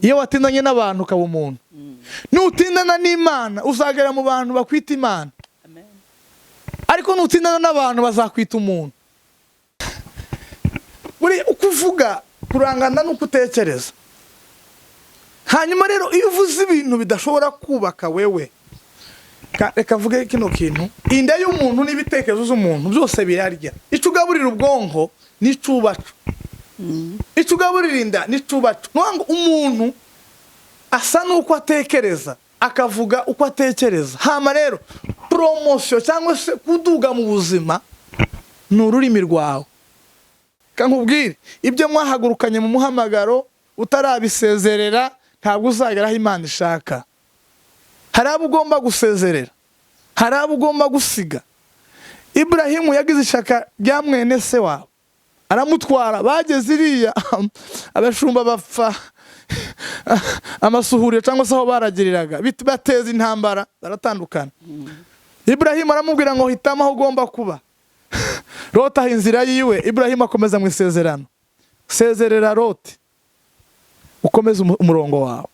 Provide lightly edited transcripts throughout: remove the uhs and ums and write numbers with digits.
Iyo watindanye n'abantu ukaba umuntu, nutindana n'Imana uzagera mu bantu bakwita Imana, ariko nutindana n'abantu bazakwita umuntu. Buri uko uvuga kurangana n'uko utekereza. Hanyuma rero iyo uvuze ibintu bidashobora kubaka wewe, reka mvuge kino kintu: inda y'umuntu n'ibitekerezo z'umuntu byose birarya. Icyo ugaburira ubwonko n'icubacu, icyo ugaburira inda n'icubacu. Ni ngo umuntu asa n'uko atekereza, akavuga uko atekereza. Hama rero promotion cyangwa se kuduga mu buzima ni ururimi rwawe. Nkubwire, ibyo mwahagurukanye mu muhamagaro utarabisezerera, ntabwo uzagera aho Imana ishaka. Hari abo ugomba gusezerera, hari abo ugomba gusiga. Iburahimu yagize ishaka rya mwene se wabo, aramutwara. Bageze iriya, abashumba bapfa amasuhuriro cyangwa se aho baragiriraga, bateza intambara, baratandukana. Iburahimu aramubwira ngo: "Hitamo aho ugomba kuba." Loti aha inzira yiwe, Iburahimu akomeza mu isezerano. Sezerera Loti, ukomeze umurongo wawe.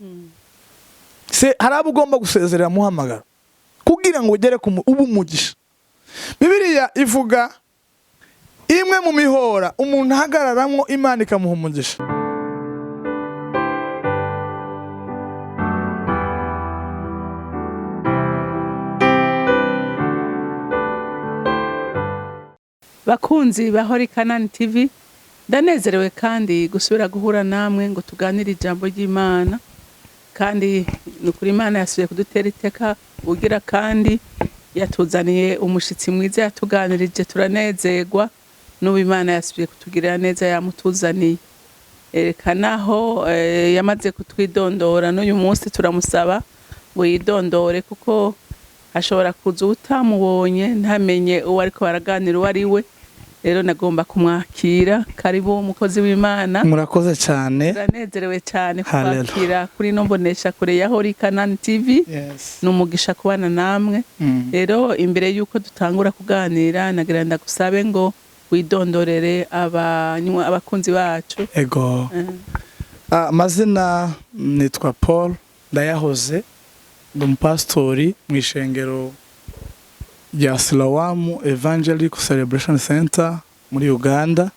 Se hari abo ugomba gusezerera muhamagaro kugira ngo ugere ku ube umugisha. Bibiliya ivuga imwe mu mihora umuntu ahagararamwo Imana ikamuha umugisha. Bakunzi ba Holy Canaan TV, ndanezerewe kandi gusubira guhura namwe ngo tuganire ijambo ry'Imana. Kandi ni ukuri Imana yasubiye kudutera iteka ugira kandi yatuzaniye umushitsi mwiza, yatuganirije turanezerwa. N'ubu Imana yasubiye kutugirira neza, yamutuzaniye. Erekana aho yamaze kutwidondora. N'uyu munsi turamusaba ngo yidondore, kuko hashobora kuza utamubonye, ntamenye uwo ariko baraganira uwo ari we. Rero nagomba kumwakira. Karibu, umukozi w'Imana. Murakoze cyane. Turanezerewe cyane Hallelujah. kubakira kuri ino mbonesha kure ya Holy Canaan TV. Ni umugisha kubana namwe. Rero imbere y'uko dutangura kuganira, nagira ndagusabe ngo widondorere abanywa abakunzi bacu. Ego. Amazina nitwa Paul Ndayahoze, ndi umupasitori mu ishengero rya Siloam Evangelical Celebration Center muri Uganda.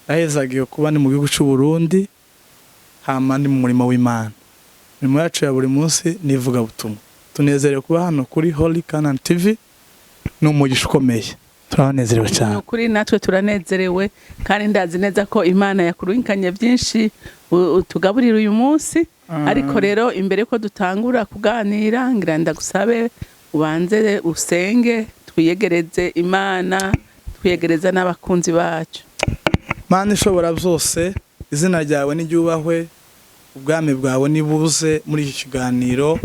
Ndahezagiwe kuba ni mu gihugu cy'u Burundi, hama ndi mu murimo w'Imana. Imirimo yacu ya buri munsi ni ivugabutumwa. Tunezerewe kuba hano kuri Holy Canaan TV, ni umugisha ukomeye, turabanezerewe Ni cyane. ukuri natwe turanezerewe, kandi ndazi neza ko Imana yakurunkanye byinshi utugaburira uyu munsi. Ariko rero imbere yuko dutangura kuganira, ngira ndagusabe ubanze usenge, twiyegereze Imana, twiyegereza n'abakunzi bacu. Mana ishobora byose, izina ryawe niryubahwe, ubwami bwawe nibuze muri iki kiganiro,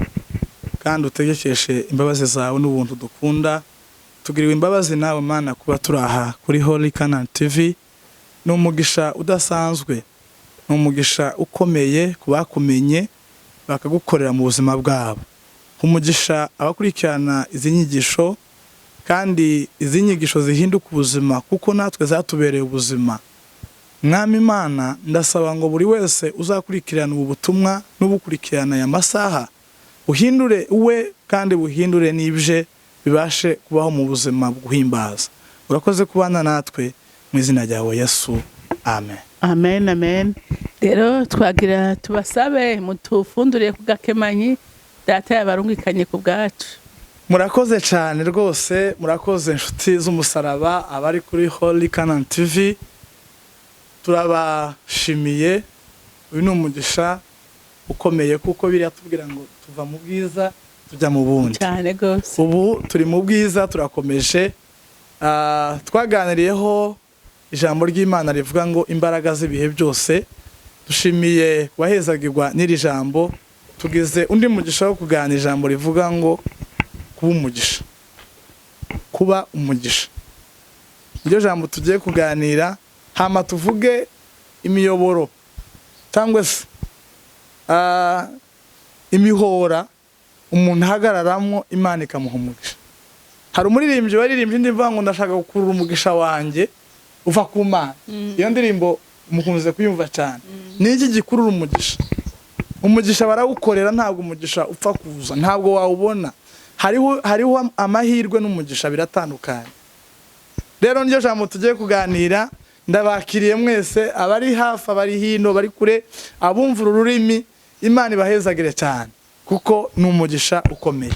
kandi utegekeshe imbabazi zawe n'ubuntu dukunda. Tugiriwe imbabazi nawe Mana kuba turi aha kuri Holy Canaan TV. Ni umugisha udasanzwe, ni umugisha ukomeye ku bakumenye bakagukorera mu buzima bwabo. Umugisha abakurikirana izi nyigisho, kandi izi nyigisho zihinduka ubuzima, kuko natwe zatubereye ubuzima. Mwami Imana, ndasaba ngo buri wese uzakurikirana ubu butumwa n'ubukurikirana aya masaha, uhindure we kandi buhindure n'ibye, bibashe kubaho mu buzima bw'uhimbaza. Urakoze kubana natwe, mu izina ryawe Yesu, amen. Amen, amen. Rero twagira tubasabe mutufunduriye ku gakemanyi Data yabarungikanye ku bwacu. Murakoze cyane rwose, murakoze inshuti z'umusaraba, abari kuri Holy Canaan TV, turabashimiye. Uyu ni umugisha ukomeye, kuko biriya tubwira ngo tuva mu bwiza tujya mu bundi. Cyane rwose. Ubu turi mu bwiza, turakomeje. Twaganiriyeho ijambo ry'Imana rivuga ngo imbaraga z'ibihe byose. Dushimiye wahezagirwa n'iri jambo. Tugize undi mugisha wo kuganira ijambo rivuga ngo kuba umugisha. Kuba umugisha iryo jambo tugiye kuganira, hama tuvuge imiyoboro cyangwa se imihora umuntu ahagararamo Imana ikamuha umugisha. Hari umuririmbyi waririmbye indi mvuga ngo: "Ndashaka gukurura umugisha wanjye uva ku Mana." Iyo ndirimbo mukunze kuyumva cyane. Ni iki gikurura umugisha? Umugisha barawukorera, ntabwo umugisha upfa kuza, ntabwo wawubona. Hariho amahirwe n'umugisha biratandukanye. Rero niryo jambo tugiye kuganira. Ndabakiriye mwese, abari hafi, abari hino, bari kure, abumva uru rurimi. Imana ibahezagire cyane, kuko ni umugisha ukomeye.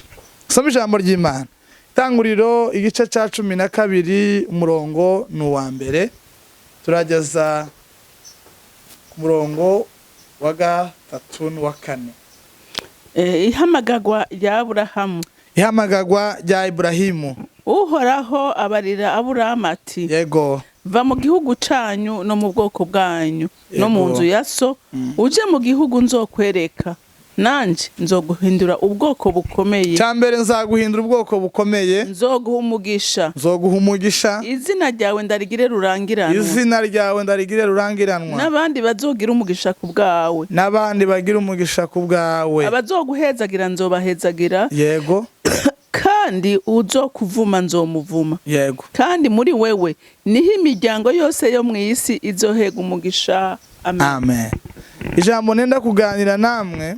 Soma ijambo ry'Imana, Itanguriro igice cya 12, umurongo ni uwa mbere, turageza ku murongo wa gatatu n'uwa kane. Ihamagagwa rya Aburahamu. Ihamagagwa rya Iburahimu. Uhoraho abarira Aburahamu ati: "Va mu gihugu canyu no mu bwoko bwanyu no mu nzu ya so, uje mu gihugu nzokwereka. Nanje nzoguhindura ubwoko bukomeye." Cya mbere, nzaguhindura ubwoko bukomeye. "Nzoguha umugisha." Nzoguha umugisha. "Izina ryawe ndarigire rurangiranwa." Izina ryawe ndarigire rurangiranwa. "N'abandi bazogira umugisha ku bwawe." N'abandi bagira umugisha ku bwawe. "Abazoguhezagira nzobahezagira, kandi uzokuvuma nzomuvuma. Kandi muri wewe niho imiryango yose yo mu isi izohega umugisha." Amen. Amen. Ijambo nenda kuganira namwe,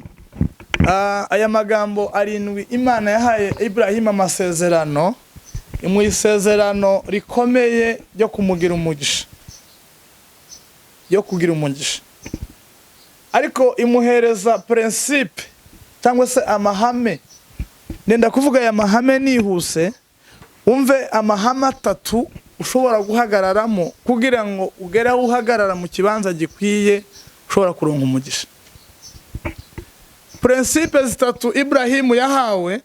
aya magambo arindwi Imana yahaye Ibrahim amasezerano, mu isezerano rikomeye ryo kumugira umugisha, ryo kugira umugisha, ariko imuhereza principe cyangwa se amahame. Nenda kuvuga aya mahame nihuse, umve amahame atatu ushobora guhagararamo kugira ngo ugere aho uhagarara mu kibanza gikwiye, ushobora kuronka umugisha. Principe zitatu Ibrahimu yahawe.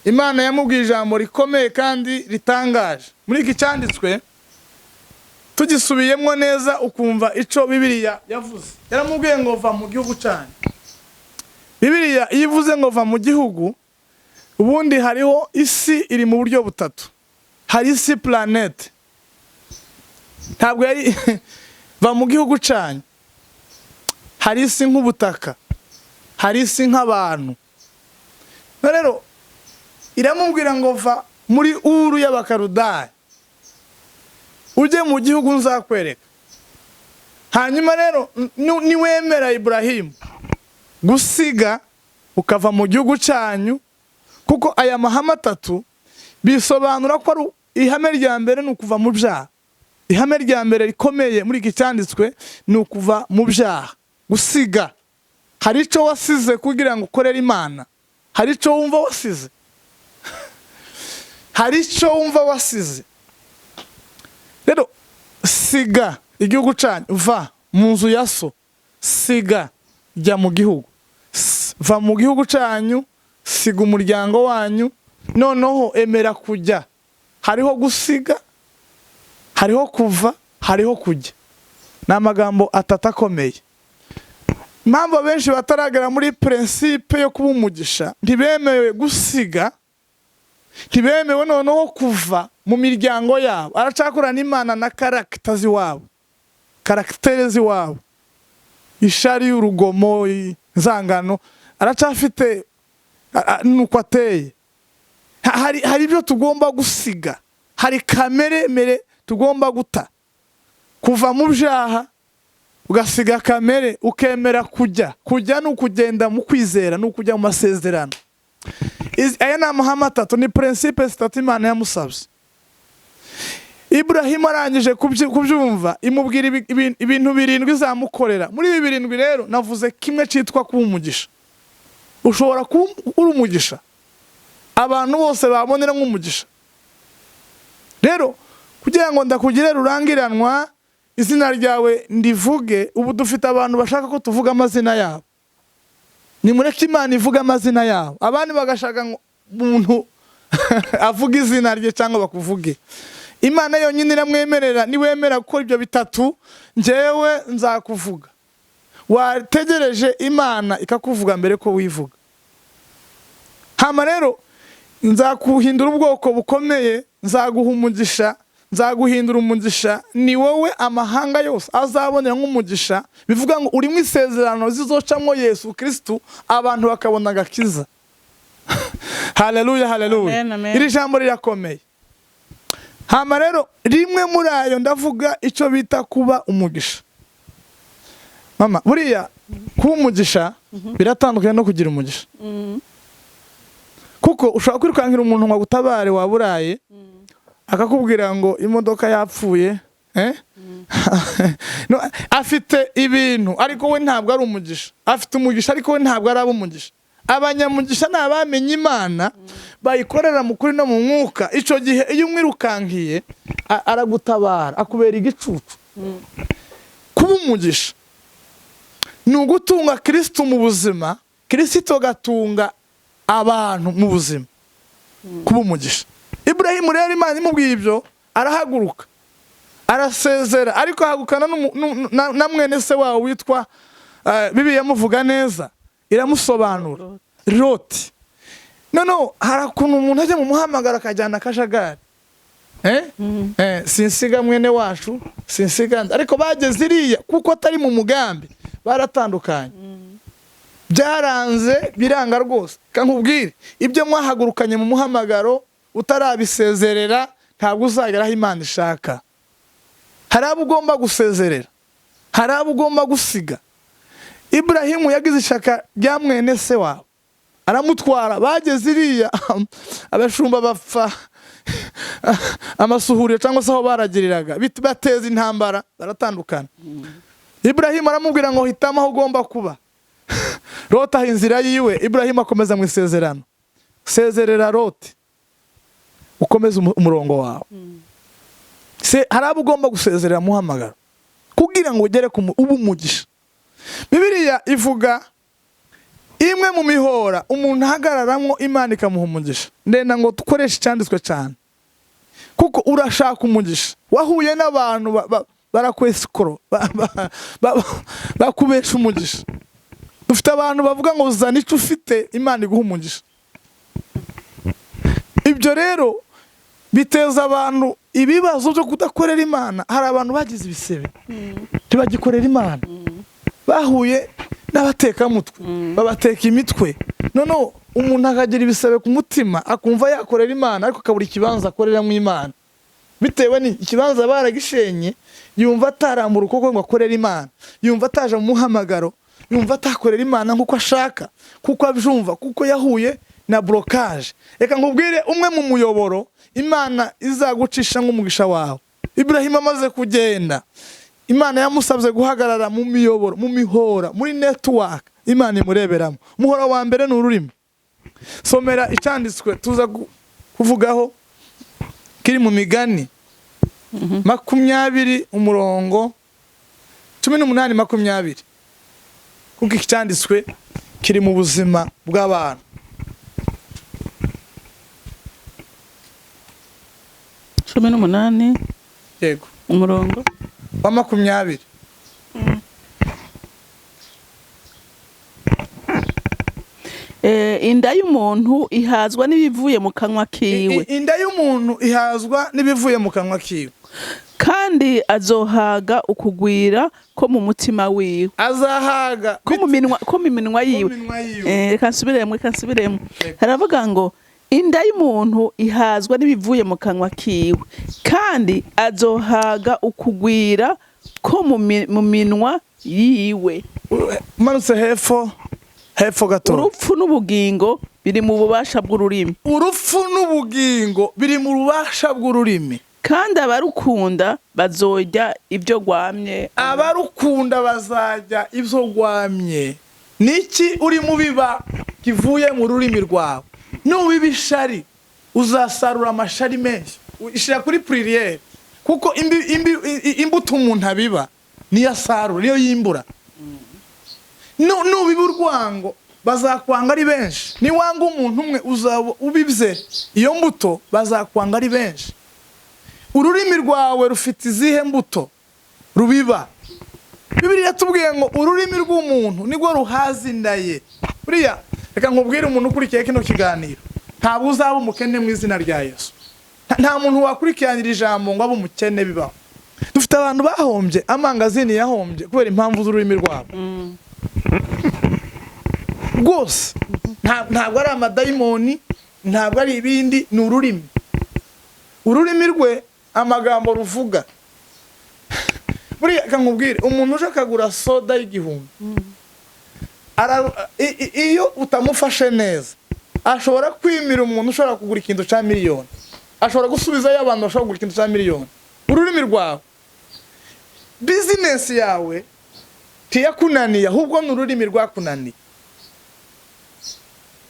Imana yamubwiye ijambo rikomeye kandi ritangaje. Muri iki cyanditswe, tugisubiyemo neza ukumva ico Bibiliya yavuze, yaramubwiye ngo: "Va mu gihugu cyanyu." Bibiliya iyo ivuze ngo va mu gihugu, ubundi hariho isi iri mu buryo butatu. Hari isi planète, ntabwo yari va mu gihugu cyanyu. Hari isi nk'ubutaka, hari isi nk'abantu. Rero iramubwira ngo: "Va muri Uru y'Abakarudaya, ujye mu gihugu nzakwereka." Hanyuma rero niwemera, Iburahimu, gusiga ukava mu gihugu cyanyu, kuko aya mahame atatu bisobanura ko ari ihame rya mbere ni ukuva mu byaha. Ihame rya mbere rikomeye muri iki cyanditswe ni ukuva mu byaha, gusiga. Hari icyo wasize kugira ngo ukorere Imana? Hari icyo wumva wasize? Hari icyo wumva wasize? Rero siga igihugu cyanyu, va mu nzu ya so, siga, jya mu gihugu. Va mu gihugu cyanyu, siga umuryango wanyu, noneho emera kujya. Hariho gusiga, hariho kuva, hariho kujya. Ni amagambo atatu akomeye. Impamvu abenshi bataragera muri principe yo kuba umugisha, ntibemewe gusiga, ntibemewe noneho kuva mu miryango yabo. Aracakorana n'Imana na caractère z'iwabo, caractère z'iwabo, ishari y'urugomo, inzangano aracafite, nuko ateye. Hari ibyo tugomba gusiga, hari kamere mere tugomba guta, kuva mu byaha, ugasiga kamere, ukemera kujya. Kujya ni ukugenda mu kwizera, ni ukujya mu masezerano. Aya ni amahame atatu, ni principe zitatu Imana yamusabye. Iburahimu arangije kubyumva, imubwira ibintu birindwi izamukorera. Muri ibi birindwi rero navuze kimwe cyitwa kuba umugisha. Ushobora kuba uri umugisha, abantu bose babonera nk'umugisha. Rero kugira ngo ndakugire rurangiranwa, izina ryawe ndivuge. Ubu dufite abantu bashaka ko tuvuga amazina yabo. Nimureke Imana ivuge amazina yabo. Abandi bagashaka ngo umuntu avuge izina rye cyangwa bakuvuge. Imana yonyine iramwemerera: "Niwemera gukora ibyo bitatu, njyewe nzakuvuga." Wategereje Imana ikakuvuga mbere ko wivuga. Hama rero nzakuhindura ubwoko bukomeye, nzaguha umugisha, nzaguhindura umugisha, ni wowe amahanga yose azabonera nk'umugisha. Bivuga ngo urimo isezerano zizocamo Yesu Kirisitu, abantu bakabona agakiza. Haleluya, haleluya! Amen, amen. Iri jambo rirakomeye. Hama rero rimwe muri ayo ndavuga icyo bita kuba umugisha. Mama, buriya Kuba umugisha biratandukanye no kugira umugisha, kuko ushobora kwirukankira umuntu ngo agutabare, waba uraye akakubwira ngo imodoka yapfuye, eh? No, afite ibintu ariko we ntabwo ari umugisha. Afite umugisha ariko we ntabwo ari umugisha. Abanyamugisha ni abamenye Imana, bayikorera mu kuri no mu mwuka. Icyo gihe iyo umwirukankiye aragutabara, akubera igicucu. Kuba umugisha ni ugutunga Kristo mu buzima, Kristo agatunga abantu mu buzima. Kuba umugisha. Iburahimu rero Imana imubwiye ibyo, arahaguruka, arasezera, ariko ahagukana na mwene se wawe witwa Bibiliya imuvuga neza, iramusobanura, Loti. Noneho hari ukuntu umuntu ajya mu muhamagaro akajyana akajagari, eh? Sinsiga mwene wacu, sinsiga, ariko bageze iriya kuko atari mu mugambi baratandukanye. Byaranze, biranga rwose. Kankubwire, ibyo mwahagurukanye mu muhamagaro utarabisezerera ntabwo uzagera aho Imana ishaka. Hari abo ugomba gusezerera, hari abo ugomba gusiga. Iburahimu yagize ishaka rya mwene se wawe, aramutwara. Bageze iriya abashumba bapfa amasuhuriro cyangwa se aho baragiriraga, bateza intambara, baratandukana. Iburahimu aramubwira ngo hitamo aho ugomba kuba. Loti aha inzira yiwe, Iburahimu akomeza mu isezerano. Sezerera Loti, ukomeze umurongo wawe. Se hari abo ugomba gusezerera muhamagaro kugira ngo ugere ku ube umugisha. Bibiliya ivuga imwe mu mihora umuntu ahagararamwo Imana ikamuha umugisha. Ndenda ngo dukoreshe icyanditswe cyane, kuko urashaka umugisha, wahuye n'abantu barakwesikoro, bakubesha umugisha. Dufite abantu bavuga ngo zana icyo ufite Imana iguha umugisha. Ibyo rero biteza abantu ibibazo byo kudakorera Imana. Hari abantu bagize ibisebe ntibagikorera Imana, bahuye n'abatekamutwe babateka imitwe. Noneho umuntu akagira ibisebe ku mutima, akumva yakorera Imana ariko akabura ikibanza akoreramo Imana, bitewe ni ikibanza baragishenye. Yumva atarambura ukuboko ngo akorere Imana, yumva ataje mu muhamagaro, yumva atakorera Imana nk'uko ashaka, kuko abyumva, kuko yahuye na blocage. Reka nkubwire umwe mu muyoboro Imana izagucisha nk'umugisha wawe. Ibrahim amaze kugenda, Imana yamusabye guhagarara mu miyoboro, mu mihora, muri network Imana imureberamo. Umuhora wa mbere ni ururimi. Somera icyanditswe tuza kuvugaho kiri mu Migani 20 umurongo 18 20, kuko iki cyanditswe kiri mu buzima bw'abantu. 18. Yego. Umurongo wa 20. Inda y'umuntu ihazwa n'ibivuye mu kanwa kiwe. Inda y'umuntu ihazwa n'ibivuye mu kanwa kiwe, kandi azohaga ukugwira ko mu mutima wiwe. Azahaga ko mu minwa, ko mu minwa yiwe. Minwa yiwe. Reka nsubiremo, reka nsubiremo. Yego. Haravuga ngo inda y'umuntu ihazwa n'ibivuye mu kanwa kiwe, kandi azohaga ukugwira ko mu minwa yiwe. Umanutse hepfo, hepfo gato. Urupfu n'ubugingo biri mu bubasha bw'ururimi. Urupfu n'ubugingo biri mu bubasha bw'ururimi, kandi abarukunda bazorya ibyo rwamye. Abarukunda bazajya ibyo rwamye. Niki uri mu biba kivuye mu rurimi rwawe? Nubiba ishari uzasarura amashari menshi. Ishira kuri pluriel, kuko imbuto umuntu abiba niyo asarura, niyo yimbura. Nubiba urwango bazakwanga ari benshi. Niwanga umuntu umwe uzaba ubibye iyo mbuto, bazakwanga ari benshi. Ururimi rwawe rufite izihe mbuto rubiba? Bibiliya yatubwiye ngo ururimi rw'umuntu nirwo ruhaza inda ye. Buriya reka nkubwire, umuntu ukurikiye kino kiganiro, ntabwo uzaba umukene mu izina rya Yesu. Nta muntu wakurikiranira ijambo ngo abe umukene bibaho. Dufite abantu bahombye, amangazini yahombye kubera impamvu z'ururimi rwabo rwose. Ntabwo ari amadayimoni, ntabwo ari ibindi, ni ururimi. Ururimi rwe, amagambo ruvuga. Buriya reka nkubwire, umuntu uje akagura soda y'1000. Iyo utamufashe neza, ashobora kwimira umuntu ushobora kugura ikintu cya miliyoni, ashobora gusubizayo abantu bashobora kugura ikintu cya miliyoni. Ururimi rwawe, bizinesi yawe ntiyakunaniye, ahubwo ni ururimi rwakunaniye.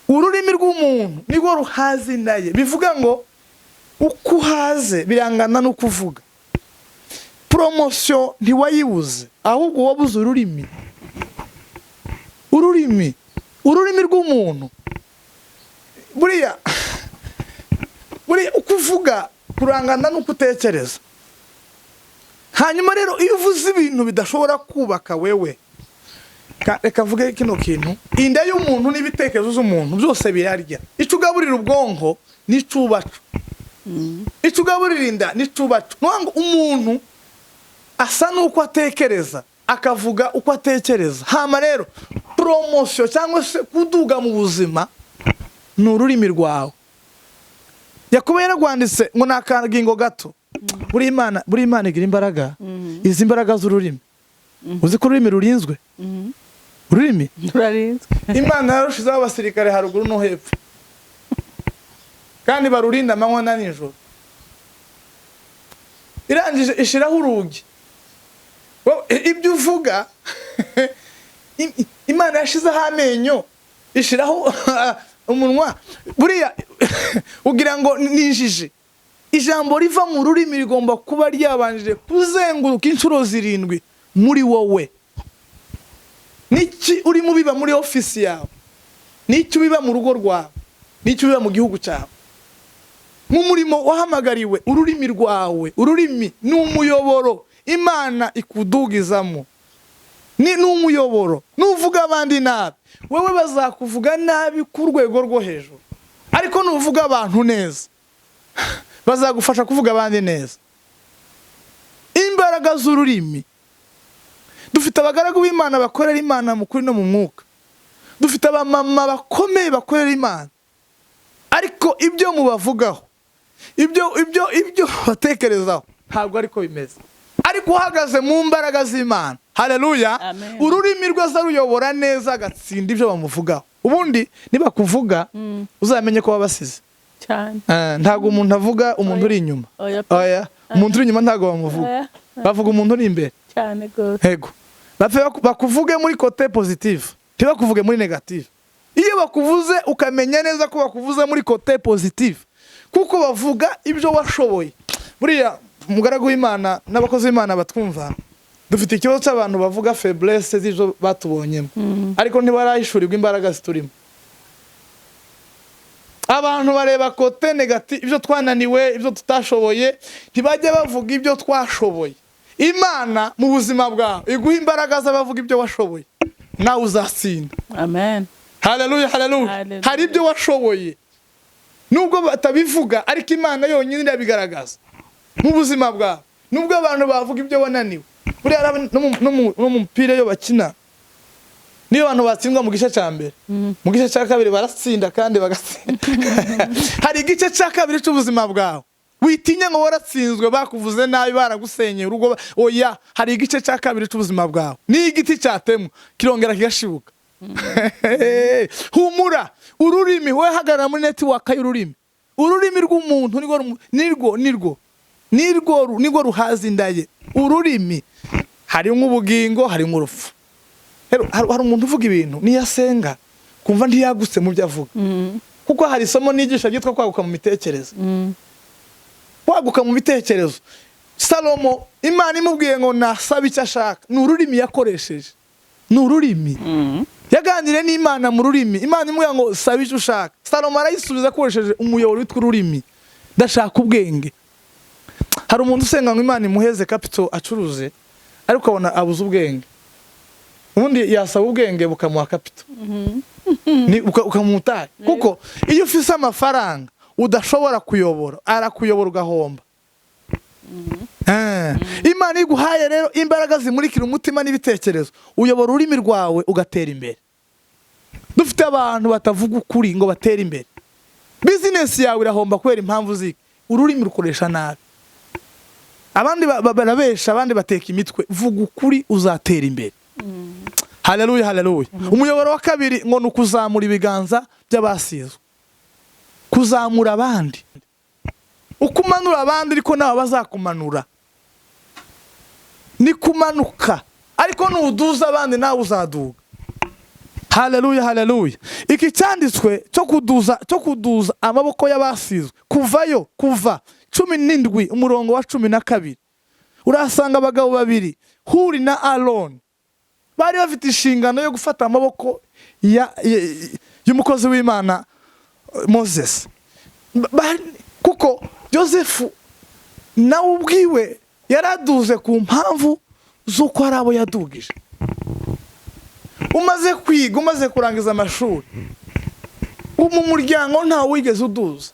Ururimi rw'umuntu nirwo ruhaza inda ye. Bivuga ngo uko uhaze birangana n'uko uvuga. Promotion ntiwayibuze, ahubwo wabuze ururimi. Ururimi rw'umuntu, buriya uko uvuga kurangana n'uko utekereza. Hanyuma rero, iyo uvuze ibintu bidashobora kubaka wewe, reka mvuge kino kintu: inda y'umuntu n'ibitekerezo z'umuntu byose birarya. Icyo ugaburira ubwonko n'icubacu, icyo ugaburira inda n'icubacu. Ni ukuvuga ngo umuntu asa n'uko atekereza, akavuga uko atekereza. Hama rero promotion cyangwa se kuduga mu buzima ni ururimi rwawe. Yakobo yararwanditse ngo ni akagingo gato. Buri Imana igira imbaraga, izi mbaraga z'ururimi. Uzi ko ururimi rurinzwe? Ururimi Rurarinzwe. Imana yarushizeho abasirikare haruguru no hepfo, kandi barurinda amanywa na nijoro. Irangije ishiraho urugi. Wowe, ibyo uvuga, Imana yashizeho amenyo, ishiraho umunwa. Buriya ugira ngo ni injiji. Ijambo riva mu rurimi rigomba kuba ryabanjije kuzenguruka inshuro zirindwi muri wowe. Niki urimo ubiba muri ofisi yawe? N'icyo ubiba mu rugo rwawe? N'icyo ubiba mu gihugu cyawe, mu murimo wahamagariwe? Ururimi rwawe, ururimi ni umuyoboro Imana ikudugizamo, ni umuyoboro. Nuvuga abandi nabi, wowe bazakuvuga nabi ku rwego rwo hejuru, ariko nuvuga abantu neza, bazagufasha kuvuga abandi neza. Imbaraga z'ururimi. Dufite abagaragu b'Imana bakorera Imana mu kuri no mu mwuka, dufite abamama bakomeye bakorera Imana, ariko ibyo mubavugaho, ibyo batekerezaho ntabwo ariko bimeze. Ariko uhagaze mu mbaraga z'Imana, haleluya! Amen. Ururimi rwe aza ruyobora neza, agatsinda ibyo bamuvugaho. Ubundi nibakuvuga, uzamenye ko wabasize. Cyane. Ntabwo umuntu avuga umuntu uri inyuma. Oya pe. Oya, umuntu uri inyuma ntabwo bamuvuga. Oya. Bavuga umuntu uri imbere. Cyane rwose. Ego, bapfe bakuvuge muri côté positive, ntibakuvuge muri négative. Iyo bakuvuze, ukamenya neza ko bakuvuze muri côté positive, kuko bavuga ibyo washoboye. Buriya umugaragu w'Imana n'abakozi b'Imana batwumva, dufite ikibazo cy'abantu bavuga faiblesse z'ibyo batubonyemo, ariko ntibarahishurirwa imbaraga ziturimo. Abantu bareba côté négative, ibyo twananiwe, ibyo tutashoboye, ntibajya bavuga ibyo twashoboye. Imana mu buzima bwawe iguha imbaraga z'abavuga ibyo washoboye, nawe uzatsinda. Amen. Haleluya, haleluya! Haleluya. Hari ibyo washoboye, nubwo batabivuga, ariko Imana yonyine irabigaragaza mu buzima bwawe, nubwo abantu bavuga ibyo wananiwe. Buriya no mu mupira iyo bakina, niyo abantu batsindwa mu gice cya mbere, mu gice cya kabiri baratsinda kandi bagatsinda. Hari igice cya kabiri cy'ubuzima bwawe. Witinya ngo waratsinzwe, bakuvuze nabi, baragusenyeye urugo. Oya, hari igice cya kabiri cy'ubuzima bwawe. Niyo igiti cyatemwa, kirongera kigashibuka. Humura. Ururimi, wowe hagarara muri network y'ururimi. Ururimi rw'umuntu nirwo rumu- nirwo nirwo nirwo ru- nirwo ruhaza inda ye. Ururimi harimo ubugingo, harimo urupfu. Rero hari umuntu uvuga ibintu, niyo asenga kumva ntiyagutse mu byo avuga, kuko hari isomo nigisha ryitwa kwaguka mu mitekerereze. Kwaguka mu bitekerezo, Salomo Imana imubwiye ngo nasaba icyo ashaka, ni ururimi yakoresheje, ni ururimi. Yaganiriye n'Imana mu rurimi. Imana imubwira ngo saba icyo ushaka, Salomo arayisubiza akoresheje umuyoboro witwa ururimi: ndashaka ubwenge. Hari umuntu usenga ngo Imana imuheze capital acuruze, ariko abona abuze ubwenge. Ubundi yasaba ubwenge bukamuha capital, ukamutaye, kuko iyo ufise amafaranga udashobora kuyobora, arakuyobora ugahomba. Imana iguhaye rero imbaraga zimurikira umutima n'ibitekerezo, uyobora ururimi rwawe ugatera imbere. Dufite abantu batavuga ukuri ngo batere imbere. Bizinesi yawe irahomba kubera impamvu ziki? Ururimi rukoresha nabi. Abandi barabesha, abandi bateka imitwe. Vuga ukuri, uzatera imbere. Haleluya, haleluya. Umuyoboro wa kabiri ngo ni ukuzamura ibiganza by'abasizwe, kuzamura abandi. Uko umanura abandi ariko nawe bazakumanura, ni kumanuka, ariko nuduza abandi nawe uzaduga. Haleluya, haleluya. Iki cyanditswe cyo kuduza amaboko y'abasizwe, kuvayo, kuva 17 umurongo wa 12, urasanga abagabo babiri, Huri na Aroni, bari bafite inshingano yo gufata amaboko y'umukozi w'Imana Moses. Kuko Joseph nawe ubwiwe yaraduze ku mpamvu z'uko hari abo yadugije. Umaze kwiga, umaze kurangiza amashuri, mu muryango ntawe wigeze uduza,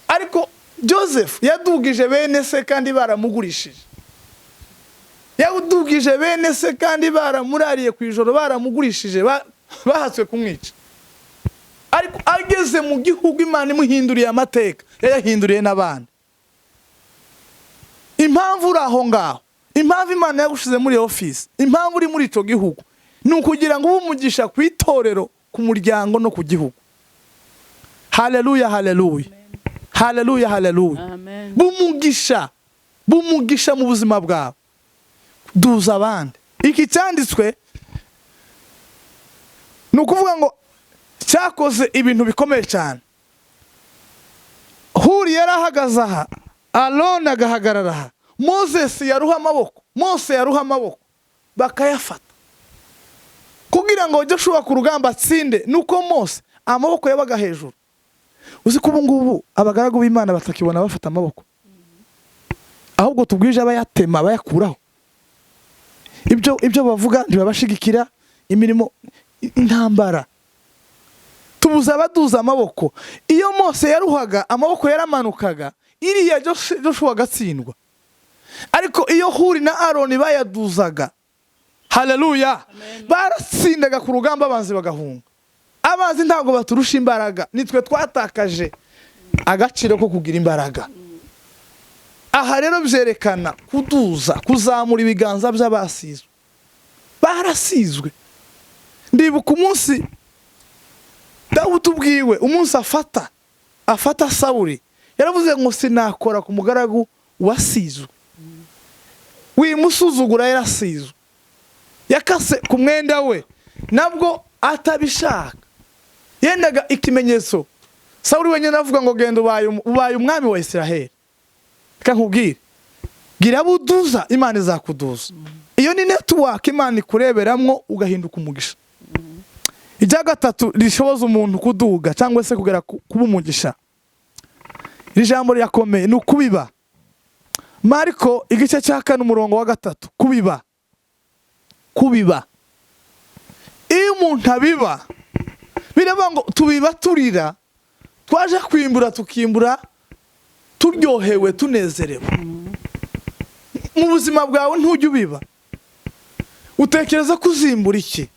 ariko Joseph yadugije bene se kandi baramugurishije, yadugije bene se kandi baramurariye ku ijoro, baramugurishije, bahatswe kumwica. Ariko ageze mu gihugu, Imana imuhinduriye amateka, yayahinduriye n'abandi. Impamvu uri aho ngaho, impamvu Imana yagushize muri ofisi, impamvu uri muri icyo gihugu, ni ukugira ngo ube umugisha ku itorero, ku muryango no ku gihugu. Haleluya, haleluya, haleluya, haleluya. Amen. Bumugisha, bumugisha mu buzima bwawe, duza abandi. Iki cyanditswe ni ukuvuga ngo cyakoze ibintu bikomeye cyane. Huri yari ahagaze aha, Aroni agahagarara aha, Moses yaruha amaboko, Mose yaruha amaboko bakayafata kugira ngo Joshua ku rugamba atsinde, nuko Mose amaboko yabaga hejuru. Uzi ko ubu ngubu abagaragu b'Imana batakibona bafata amaboko, ahubwo tubwije abayatema, bayakuraho. Ibyo bavuga ntibabashigikira imirimo, intambara tubuza abaduza amaboko. Iyo Mose yaruhaga, amaboko yaramanukaga, iriya Joshua agatsindwa. Ariko iyo Huri na Aroni bayaduzaga, haleluya, baratsindaga ku rugamba, abanzi bagahunga. Abanzi ntabwo baturusha imbaraga, nitwe twatakaje agaciro ko kugira imbaraga. Aha rero byerekana kuduza, kuzamura ibiganza by'abasizwe, barasizwe. Ndibuka umunsi Dawudi ubwiwe, umunsi afata Sawuli, yaravuze ngo sinakora ku mugaragu wasizwe, wimusuzugura, yarasizwe. Yakase ku mwenda we nabwo atabishaka, yendaga ikimenyetso. Sawuli wenyine avuga ngo genda, ubaye umwami wa Israheli. Reka nkubwire, gira buduza, Imana izakuduza. Iyo ni network Imana ikureberamwo ugahinduka umugisha. Icya gatatu rishoboza umuntu kuduga cyangwa se kugera kuba umugisha, iri jambo rirakomeye, ni ukubiba. Mariko igice cya 4 umurongo wa 3, kubiba. Kubiba, iyo umuntu abiba, biravuga ngo tubiba turira, twaje kwimbura tukimbura turyohewe, tunezerewe. Mu buzima bwawe ntujya ubiba, utekereza ko uzimbura iki?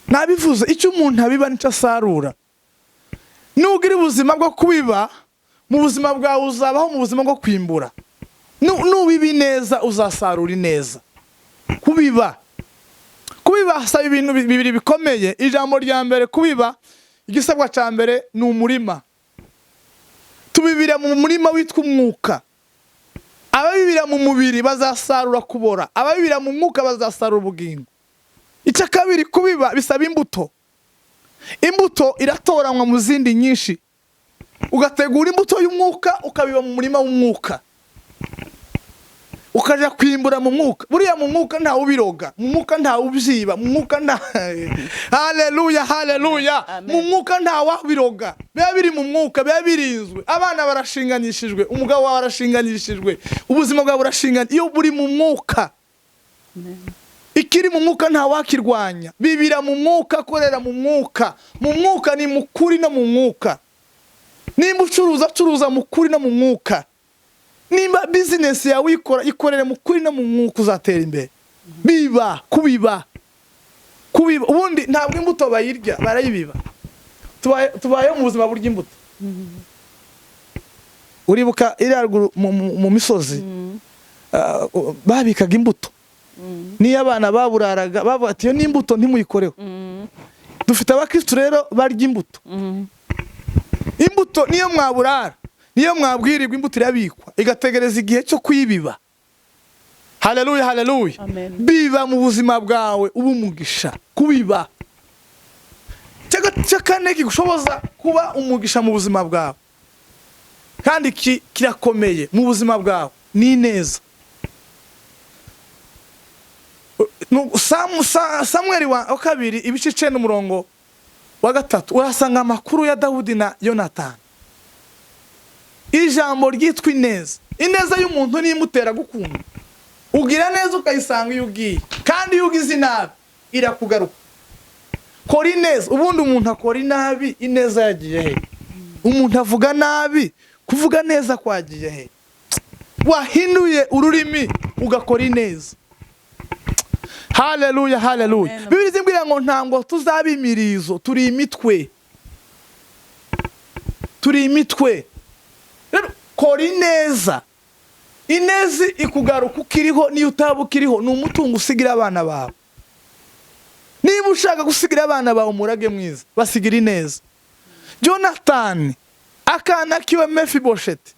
Nabivuze, icyo umuntu abiba nicyo asarura. Nugira ubuzima bwo kubiba mu buzima bwawe, uzabaho mu buzima bwo kwimbura. Nubiba ineza, uzasarura ineza. Kubiba, kubiba hasaba ibintu bibiri bikomeye. Ijambo rya mbere, kubiba, igisabwa cya mbere ni umurima. Tubibira mu murima witwa umwuka. Ababibira mu mubiri bazasarura kubora, ababibira mu mwuka bazasarura ubugingo. Icya kabiri, kubiba bisaba imbuto. Imbuto iratoranywa mu zindi nyinshi, ugategura imbuto y'umwuka, ukabiba mu murima w'umwuka, ukajya kwimbura mu mwuka. Buriya mu mwuka ntawe ubiroga, mu mwuka ntawe ubyiba, mu mwuka nta, haleluya, haleluya. Amen. Mu mwuka ntawe wabiroga, biba biri mu mwuka, biba birinzwe. Abana barashinganishijwe, umugabo wawe arashinganishijwe, ubuzima bwawe burashinganye iyo buri mu mwuka. Ikiri mu mwuka ntawakirwanya. Bibira mu mwuka, korera mu mwuka. Mu mwuka ni mu kuri no mu mwuka. Nimba ucuruza, curuza mu kuri no mu mwuka. Nimba business yawe uyikora, ikorere mu kuri no mu mwuka, uzatera imbere. Biba, kubiba, kubiba. Ubundi ntabwo imbuto bayirya, barayibiba. Tubayeho mu buzima burya imbuto. Uribuka iriya ruguru mu misozi, babikaga imbuto. Niyo abana baburaraga bavuga ati: "Iyo ni imbuto, ntimuyikoreho." Dufite abakristu rero barya imbuto. Imbuto niyo mwaburara, niyo mwabwirirwa, imbuto irabikwa igategereza igihe cyo kuyibiba. Haleluya, haleluya! Amen. Biba mu buzima bwawe, uba umugisha. Kubiba cya kane kigushoboza kuba umugisha mu buzima bwawe kandi kirakomeye mu buzima bwawe ni ineza. Samweli wa kabiri ibice 9 umurongo wa 3, urasanga amakuru ya Dawudi na Yonatani. Ijambo ryitwa ineza, ineza y'umuntu niyo imutera gukunda. Ugira neza ukayisanga iyo ugiye, kandi iyo ugize inabi irakugaruka. Kora ineza. Ubundi umuntu akora inabi, ineza yagiye he? Umuntu avuga nabi, kuvuga neza kwagiye he? Wahinduye ururimi ugakora ineza. Haleluya, haleluya! Amen. Bibiri zimbwira ngo ntabwo tuzaba imirizo, turi imitwe, turi imitwe. Rero kora ineza. Ineza ikugaruka ukiriho, niyo utaba ukiriho, ni umutungo usigira abana bawe. Niba ushaka gusigira abana bawe umurage mwiza, basigira ineza. Jonathan akana kiwe Mefibosheti,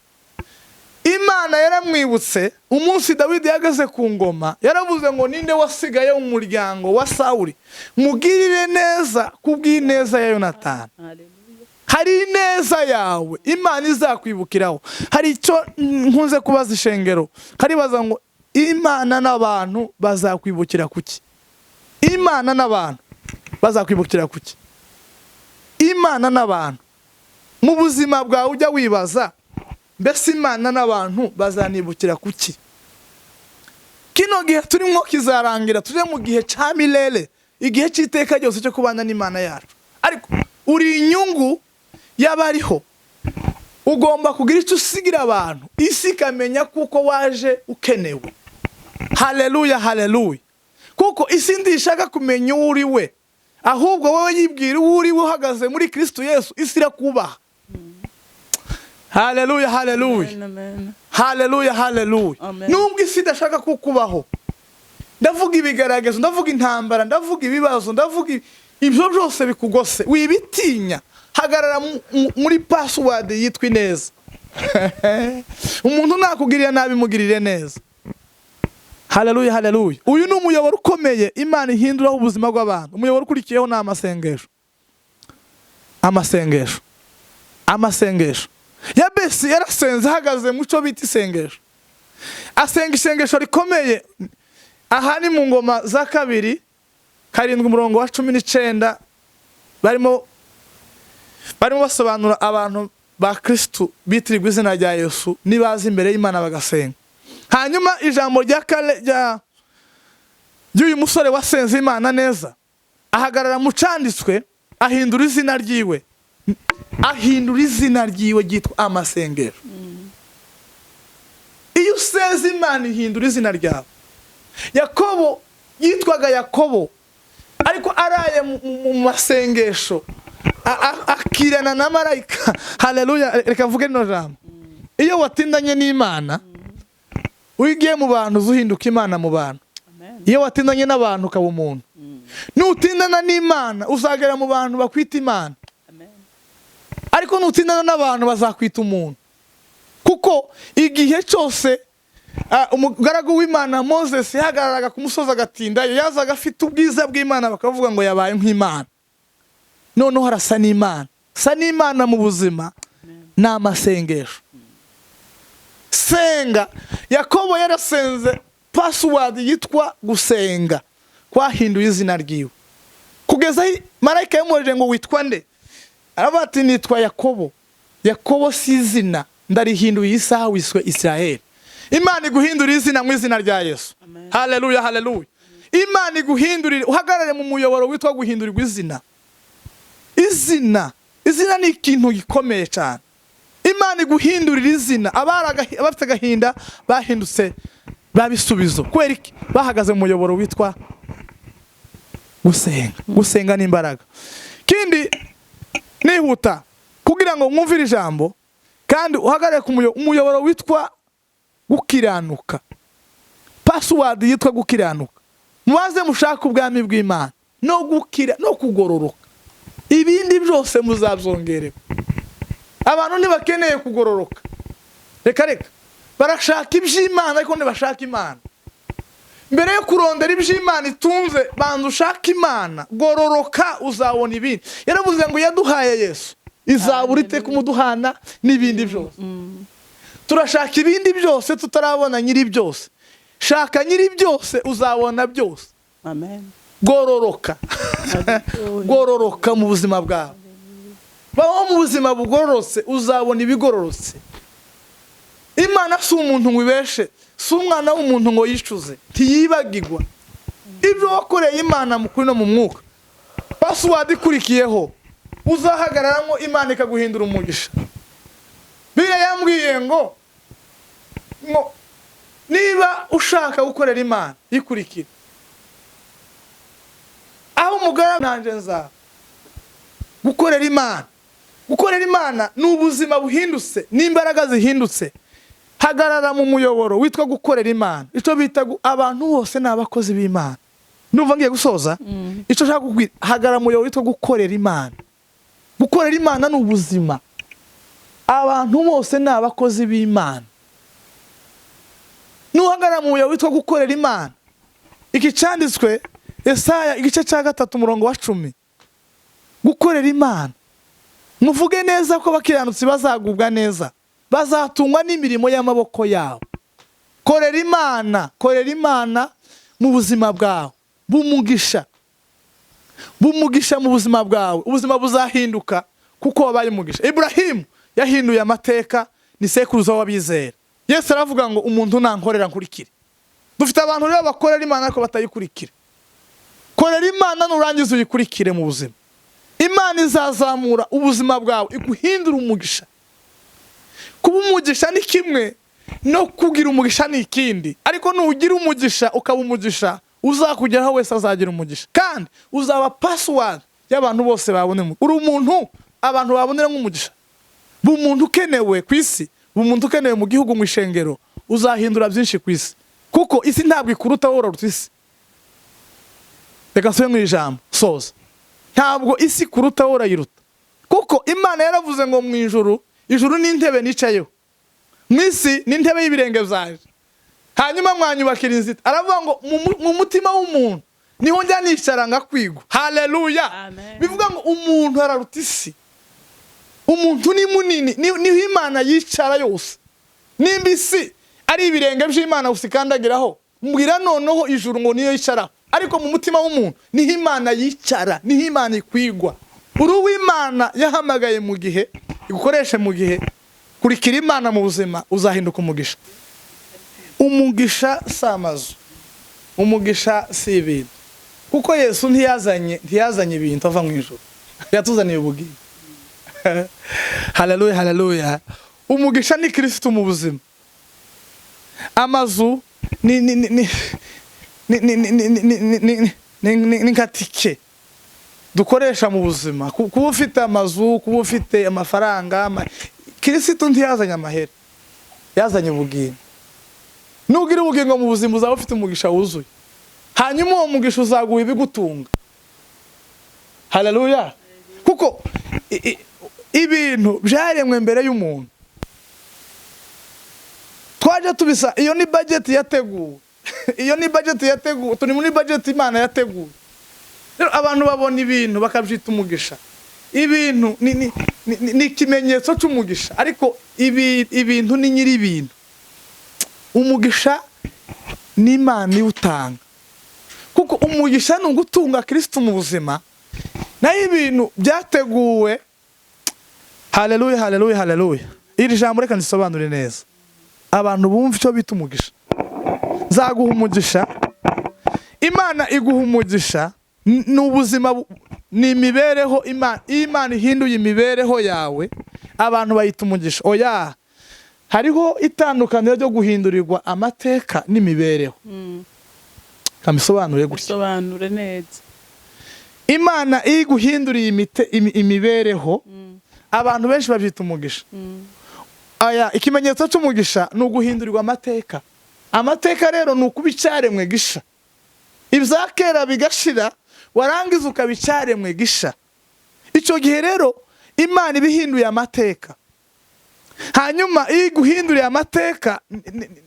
Imana yaramwibutse umunsi Dawidi yageze ku ngoma. Yaravuze ngo: "Ninde wasigaye mu muryango wa Sawuli? Mugirire neza kubw'ineza ya Yonatani." Haleluya. Hari ineza yawe Imana izakwibukiraho. Hari icyo nkunze kubaza ishengero, karibaza ngo: "Imana n'abantu bazakwibukira kuki? Imana n'abantu bazakwibukira kuki?" Imana n'abantu mu buzima bwawe, ujya wibaza: "Mbese Imana n'abantu bazanibukira kuki?" Kino gihe turimo kizarangira, tujye mu gihe cya milele, igihe cy'iteka ryose cyo kubana n'Imana yacu. Ariko uri inyungu y'abariho, ugomba kugira icyo usigira abantu, isi ikamenya kuko waje ukenewe. Haleluya, haleluya! Kuko isi ntishaka kumenya uwo uri we, ahubwo wowe yibwira uwo uri we uhagaze muri Kristo Yesu, isi irakubaha. Haleluya, haleluya! Amen, amen. Haleluya, haleluya! Amen. Nubwo isi idashaka kukubaho, ndavuga ibigaragazo, ndavuga intambara, ndavuga ibibazo, ndavuga ibyo byose bikugose, wibitinya. Hagarara muri password yitwa ineza. Umuntu nakugirira nabi, mugirire neza. Haleluya, haleluya! Uyu ni umuyoboro ukomeye Imana ihinduraho ubuzima bw'abantu. Umuyoboro ukurikiyeho ni amasengesho, amasengesho, amasengesho. Yabesi yarasenze ahagaze mu cyo bita isengesho, asenga isengesho rikomeye. Aha ni mu Ngoma za kabiri 7 umurongo wa 19. Barimo basobanura abantu ba Kristu bitirirwa izina rya Yesu nibaza imbere y'Imana bagasenga. Hanyuma ijambo rya kare rya ry'uyu musore wasenze Imana neza, ahagarara mu canditswe, ahindura izina ryiwe, ahindura izina ryiwe ryitwa amasengesho. Iyo usenze Imana ihindura izina ryawe. Yakobo yitwaga Yakobo, ariko araye mu masengesho akirana na marayika. Haleluya! Reka mvuge rino jambo: iyo watindanye n'Imana, iyo ugiye mu bantu uhinduka imana mu bantu. Amen. Iyo watindanye n'abantu ukaba umuntu. Nutindana n'Imana uzagera mu bantu bakwita imana. Amen. Ariko nutindana n'abantu bazakwita umuntu, kuko igihe cyose umugaragu w'Imana Moses yahagararaga ku musozi agatindayo, yazaga afite ubwiza bw'Imana, bakavuga ngo yabaye nk'Imana, noneho arasa n'Imana. Sa n'Imana mu buzima ni amasengesho. Senga. Yakobo yarasenze, password yitwa gusenga kwahinduye izina ryiwe, kugeza aho marayika yamubajije ngo: "Witwa nde?" Aravuga ati: "Nitwa Yakobo." Yakobo si izina, ndarihinduye isaha, wiswe Israel. Imana iguhindurire izina mu izina rya Yesu. Amen. Haleluya, haleluya! Imana iguhindurire, uhagarare mu muyoboro witwa guhindurirwa izina. Izina, izina ni ikintu gikomeye cyane. Imana iguhindurira izina. Abafite agahinda bahindutse babisubizo. Kubera iki? Bahagaze mu muyoboro witwa gusenga. Gusenga ni imbaraga. Kindi nihuta kugira ngo mwumvire ijambo kandi uhagarare ku umuyoboro witwa gukiranuka. Password yitwa gukiranuka. Mubaze mushaka ubwami bw'Imana no gukira no kugororoka, ibindi byose muzabyongererwa. Abantu ntibakeneye kugororoka, reka reka, barashaka iby'Imana ariko ntibashaka Imana. Mbere yo kurondera iby'Imana itunze, banza ushake Imana, gororoka uzabona ibindi. Yaravuze ngo yaduhaye Yesu, izabura iteka umuduhana n'ibindi byose. Turashaka ibindi byose tutarabona nyiri byose. Shaka nyiri byose uzabona byose. Amen. Gororoka, gororoka mu buzima bwawe, baho mu buzima bugororotse, uzabona ibigororotse. Imana si umuntu ngo ibeshe, si umwana w'umuntu ngo yicuze, ntiyibagirwa ibyo wakoreye Imana mu kuri no mu mwuka. Password ikurikiyeho uzahagararamo Imana ikaguhindura umugisha. Bibiliya yambwiye ngo niba ushaka gukorera Imana ikurikira aho umugaragu nanjye nzaba. Gukorera Imana, gukorera Imana ni ubuzima buhindutse n'imbaraga zihindutse. Hagarara mu muyoboro witwa gukorera Imana, icyo bita abantu bose ni abakozi b'Imana. Numva ngiye gusoza icyo nshaka kukubwira, hagarara mu muyoboro witwa gukorera Imana. Gukorera Imana ni ubuzima, abantu bose ni abakozi b'Imana. Nuhagarara mu muyoboro witwa gukorera Imana, iki cyanditswe Yesaya igice cya 3 umurongo wa 10, gukorera Imana, muvuge neza ko abakiranutsi bazagubwa neza, bazatungwa n'imirimo y'amaboko yabo. Korera Imana, korera Imana mu buzima bwawe, bumugisha, bumugisha mu buzima bwawe, ubuzima buzahinduka kuko wabaye umugisha. Ibrahimu yahinduye amateka, ni sekuruza w'abizera. Yesu aravuga ngo umuntu nankorera nkurikire. Dufite abantu rero bakorera Imana ariko batayikurikira. Korera Imana nurangiza uyikurikire mu buzima. Imana izazamura ubuzima bwawe iguhindura umugisha. Kuba umugisha ni kimwe no kugira umugisha ni ikindi, ariko nugira umugisha ukaba umugisha, uzakugeraho wese azagira umugisha, kandi uzaba password y'abantu bose babone. Uri umuntu abantu babonera nk'umugisha. Umuntu ukenewe ku isi, umuntu ukenewe mu gihugu, mu ishengero, uzahindura byinshi ku isi, kuko isi ntabwo ikuruta wowe uraruta isi. Reka nsubire mu ijambo soza, ntabwo isi ikuruta wowe urayiruta, kuko Imana yaravuze ngo mu ijuru, ijuru ni intebe nicayeho, mu isi ni intebe y'ibirenge byanjye, hanyuma mwanyubakira inzira. Aravuga ngo mu mutima w'umuntu niho njya nicara ngakwigwa. Haleluya. Amen. Bivuga ngo umuntu araruta isi, umuntu ni munini, niho Imana yicara yose. Nimba isi ari ibirenge by'Imana gusa ikandagiraho, mbwira noneho ijuru ngo niyo yicaraho. Ariko mu mutima w'umuntu niho Imana yicara, niho Imana ikwigwa. Uri uw'Imana yahamagaye mu gihe, igukoreshe mu gihe. Kurikira Imana mu buzima, uzahinduka umugisha. Umugisha si amazu, umugisha si ibintu, kuko Yesu ntiyazanye ibintu ava mu ijuru, yatuzaniye ubugingo. Haleluya, haleluya. Umugisha ni Kristo mu buzima. Amazu ni ni ni ni ni ni ni ni ni ni ni ni ni nka tike dukoresha mu buzima. Kuba ufite amazu, kuba ufite amafaranga, Kristo ntiyazanye amahera, yazanye ubugingo. Nugira ubugingo mu buzima uzaba ufite umugisha wuzuye, hanyuma uwo mugisha uzaguha ibigutunga. Haleluya. Kuko ibintu byaremwe mbere y'umuntu, twaje tubisa. Iyo ni budget yateguwe, iyo ni budget yateguwe, turi muri budget Imana yateguwe. Rero abantu babona ibintu bakabyita umugisha. Ibintu ni ikimenyetso cy'umugisha, ariko ibintu ni nyiri ibintu. Umugisha ni Imana iwutanga, kuko umugisha ni ugutunga Kristo mu buzima, naho ibintu byateguwe. Haleluya, haleluya, haleluya. Iri jambo reka ndisobanure neza, abantu bumva icyo bita umugisha. Nzaguha umugisha, Imana iguha umugisha, ni ubuzima, ni imibereho. Iyo Imana ihinduye imibereho yawe, abantu bayita umugisha. Oya, hariho itandukaniro ryo guhindurirwa amateka n'imibereho. Kamisobanure gutya. Bisobanure neza. Imana iyo iguhinduriye imibereho, abantu benshi babyita umugisha. Aya, ikimenyetso cy'umugisha ni uguhindurirwa amateka. Amateka rero ni ukuba icyaremwe gisha, ibya kera bigashira, warangiza ukaba icyaremwe gisha. Icyo gihe rero Imana iba ihinduye amateka. Hanyuma iyo iguhinduriye amateka,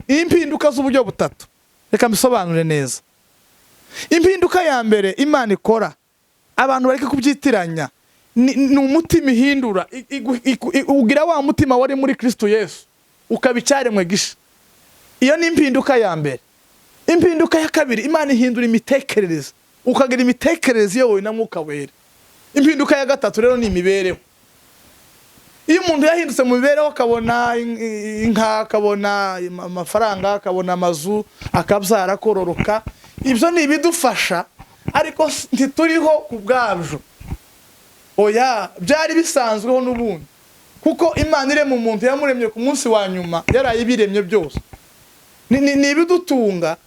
ni impinduka z'uburyo butatu. Reka mbisobanure neza. Impinduka ya mbere Imana ikora, abantu bareke kubyitiranya, ni umutima ihindura. Ugira wa mutima wari muri Kristo Yesu, ukaba icyaremwe gisha. Iyo ni impinduka ya mbere. Impinduka ya kabiri, Imana ihindura imitekerereze, ukagira imitekerereze iyobowe na Mwuka Wera. Impinduka ya gatatu rero ni imibereho. Iyo umuntu yahindutse mu mibereho, akabona inka, akabona amafaranga, akabona amazu, akabyara, akororoka, ibyo ni ibidufasha, ariko ntituriho ku bwabyo. Oya, byari bisanzweho n'ubundi, kuko Imana irema umuntu yamuremye ku munsi wa nyuma yarayibiremye byose. Ni ibidutunga,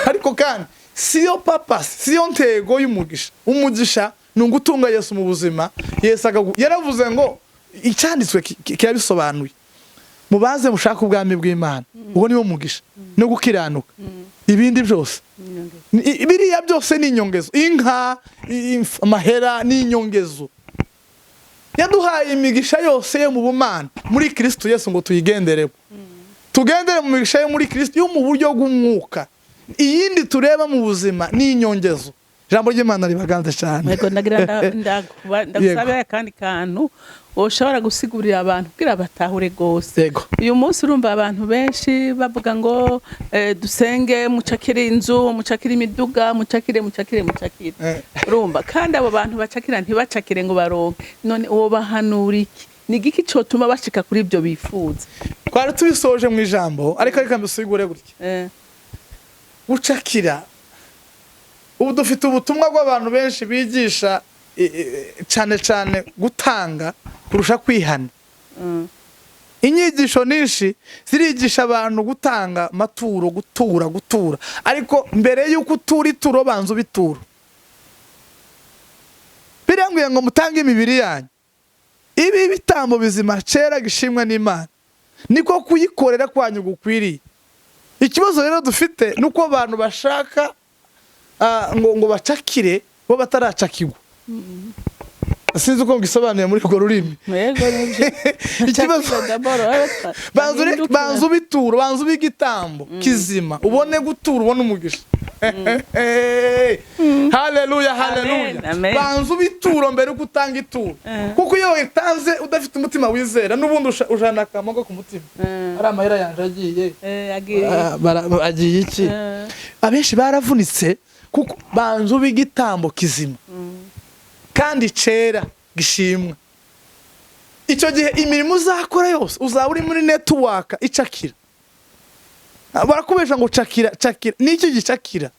ariko kandi siyo purpose, siyo ntego y'umugisha. Umugisha ni ugutunga Yesu mu buzima. Yesu yaravuze ngo, icyanditswe kirabisobanuye: "Mubaze mushake ubwami bw'Imana", ubwo niwo mugisha, no gukiranuka, ibindi byose biriya byose ni inyongezo. Inka, amahera ni inyongezo. Yaduhaye imigisha yose yo mu bumana muri Kristo Yesu ngo tuyigenderemo, tugendere mu migisha yo muri Kristo yo mu buryo bw'umwuka. Iyindi tureba mu buzima ni inyongezo. Ijambo ry'Imana ribaganze cyane. Yego, ndagira ndagusabe akandi kantu ushobora gusigurira abantu kugira batahure rwose. Yego. Uyu munsi urumva abantu benshi bavuga ngo dusenge mucakire inzu, mucakire imiduga, mucakire, mucakire, mucakire. Urumva kandi abo bantu bacakira ntibacakire ngo baronke. None uwo bahanura iki? Ni igiki cotuma bashika kuri ibyo bifuza? Twari tubisoje mu ijambo, ariko reka mbisigure gutya. Gucakira, ubu dufite ubutumwa bw'abantu benshi bigisha cyane cyane gutanga kurusha kwihana. Inyigisho nyinshi zirigisha abantu gutanga amaturo, gutura, gutura, ariko mbere y'uko utura ituro, banza ubitura. Birambwiye ngo mutange imibiri yanyu ibi bitambo bizima cera gishimwa n'Imana, niko kuyikorera kwanyu gukwiriye. Ikibazo rero dufite ni uko abantu bashaka ngo bacakire bo bataracakirwa. Sinzi uko ngisobanuye muri urwo rurimi. Yego, nibyo. Ikibazo Cakira d'abord, bahindukira. Banza ubitura, banza ube igitambo kizima, ubone gutura, ubone umugisha. Haleluya, haleluya! Amen, amen. Banza ubituro mbere uko utanga ituro, kuko iyo witanze udafite umutima wizera, n'ubundi ujana akamogo ku mutima. Ari amahera yanje agiye. Agiye. Agiye iki? Abenshi baravunitse kuko banza ube igitambo kizima kandi cera gishimwa. Icyo gihe imirimo uzakora yose uzaba uri muri network icakira. Barakubesha ngo cakira, cakira. Niki gicakira?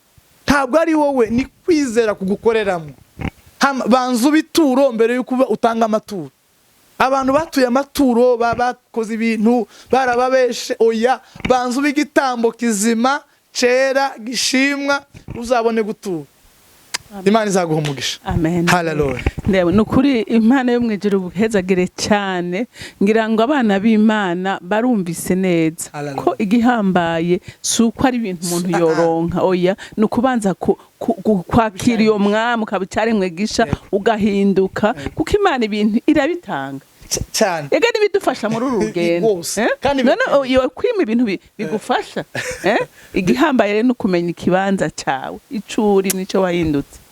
Ntabwo ari wowe, ni kwizera kugukoreramo. Banza ubituro mbere y'uko utanga amaturo. Abantu batuye amaturo bakoze ibintu barababeshe. Oya, banza ube igitambo kizima cera gishimwa, uzabone gutura. Imana izaguha umugisha. Amen. Haleluya! Ndeba, ni ukuri Imana yo mu ijuru buhezagire cyane. Ngira ngo abana b'Imana barumvise neza Hallelujah. ko igihambaye si uko ari ibintu umuntu yoronka. Oya, ni ukubanza kwakira iyo mwami, ukaba icyaremwe gisha, ugahinduka, kuko Imana ibintu irabitanga. Cyane. Ega n'ibidufasha muri uru rugendo. Rwose. Eh? Kandi None iyo kwima ibintu bigufasha, eh? Igihambaye rero ni ukumenya ikibanza cyawe, icuri nico wahindutse.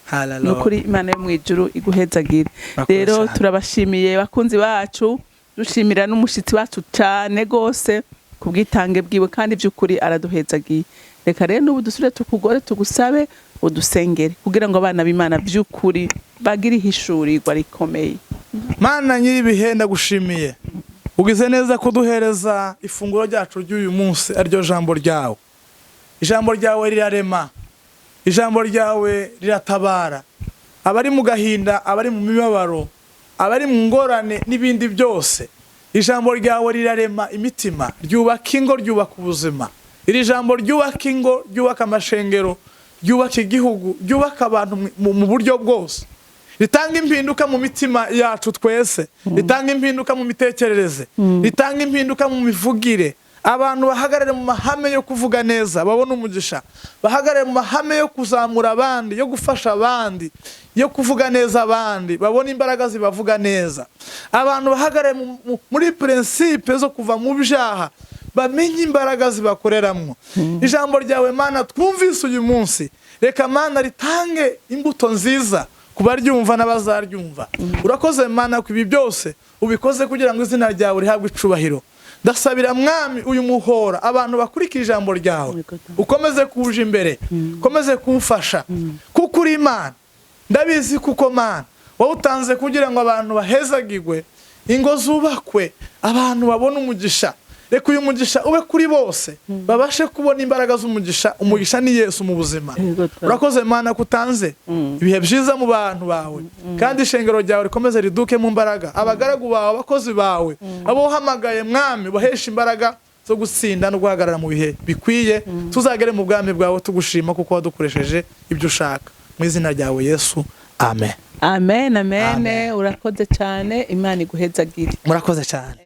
Ni ukuri Imana yo mu ijuru iguhezagire. Murakoze Rero cyane. turabashimiye bakunzi bacu, dushimira n'umushitsi wacu cyane gose ku bwitange bwiwe, kandi by'ukuri araduhezagiye. Reka rero n'ubu dusubire tukugore, tugusabe udusengere kugira ngo abana b'Imana by'ukuri bagire ihishurirwa rikomeye. Mana nyir'ibihe, ndagushimiye, ugize neza kuduhereza ifunguro ryacu ry'uyu munsi, ariryo jambo ryawe. Ijambo ryawe rirarema, ijambo ryawe riratabara abari mu gahinda, abari mu mibabaro, abari mu ngorane n'ibindi byose. Ijambo ryawe rirarema imitima, ryubaka ingo, ryubaka ubuzima. Iri jambo ryubaka ingo, ryubaka amashengero, ryubaka igihugu, ryubaka abantu mu buryo bwose, ritanga impinduka mu mitima yacu twese, ritanga impinduka mu mitekerereze, ritanga impinduka mu mivugire. Abantu bahagarare mu mahame yo kuvuga neza babone umugisha, bahagarare mu mahame yo kuzamura abandi, yo gufasha abandi, yo kuvuga neza abandi, babone imbaraga zibavuga neza. Abantu bahagarare muri principe zo kuva mu byaha, bamenye imbaraga zibakoreramwo. Ijambo ryawe, Mana, twumvise uyu munsi, reka, Mana, ritange imbuto nziza ku baryumva n'abazaryumva. Urakoze, Mana, ku ibi byose ubikoze kugira ngo izina ryawe rihabwe icubahiro. Ndasabira, Mwami, uyu muhora, abantu bakurikira ijambo ryawe, Yego, Data. ukomeze kuwuja imbere, ukomeze kuwufasha, kuko uri Imana. Ndabizi kuko, Mana, wawutanze kugira ngo abantu bahezagirwe, ingo zubakwe, abantu babone umugisha. Reka uyu mugisha ube kuri bose, babashe kubona imbaraga z'umugisha. Umugisha ni Yesu mu buzima. Yego, Data. Urakoze, Mana, ko utanze ibihe byiza mu bantu bawe, kandi ishengero ryawe rikomeze riduke mu mbaraga. Abagaragu bawe, abakozi bawe, abo uhamagaye, Mwami, bahesha imbaraga zo gutsinda no guhagarara mu bihe bikwiye, tuzagere mu bwami bwawe tugushima kuko wadukoresheje ibyo ushaka. Mu izina ryawe Yesu, amen. Amen, amen. Amen. Urakoze cyane, Imana iguhezagire. Murakoze cyane.